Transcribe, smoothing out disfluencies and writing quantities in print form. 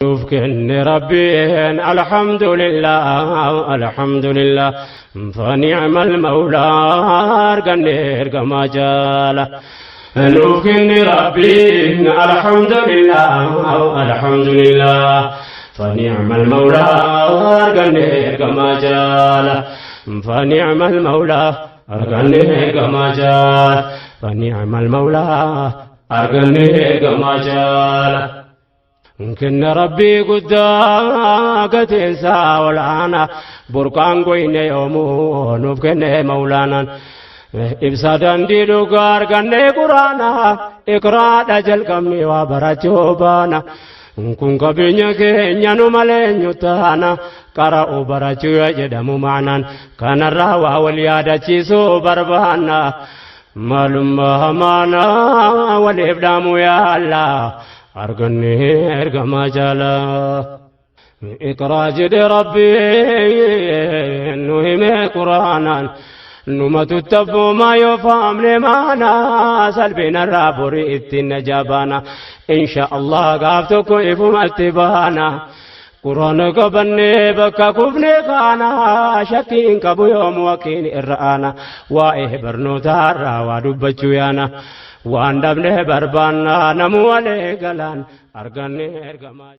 Nuuf kenne Rabbiin alhamdulillah alhamdulillah فنعم المولى arganne ergamaa jaala. Nuuf kenne Rabbiin alhamdulillah alhamdulillah فنعم المولى arganne ergamaa jaala. فنعم المولى arganne ergamaa jaala. فنعم المولى arganne ergamaa jaala. Kenna Rabbii guddaa gateensaa olaanaa burqaan goyne yoomuu nuuf kenne Mawlaanaan. Ibsa dandii dhugaa arganne Quraana, iqraadha jalqabne waa barachuu baana. Kun qabeenya keenya nu malee eenyu taana, qara'u barachuu jedhamu maanaan kanarraa waa wal yaadachiisuu barbaanna. Maalummaa hamaanaa waliif dhaamu yaalla arganne ergamaa jaalaa. Iqraa jedhe Rabbii nu hime Quraanaan, numatu tabbumaa yoo faamne maana salphinarraa borii ittiin najabaana. Insha Allah gaaf tokko ifumatti baana. Quraana qabannee bakka kufne kaana, shakkiin qabu yoom wakiin irra aana. Waa'ee barnootaarraa waa dubbachuu yaana, waan dhabne barbaanna namu walee galaan arganne ergamaa.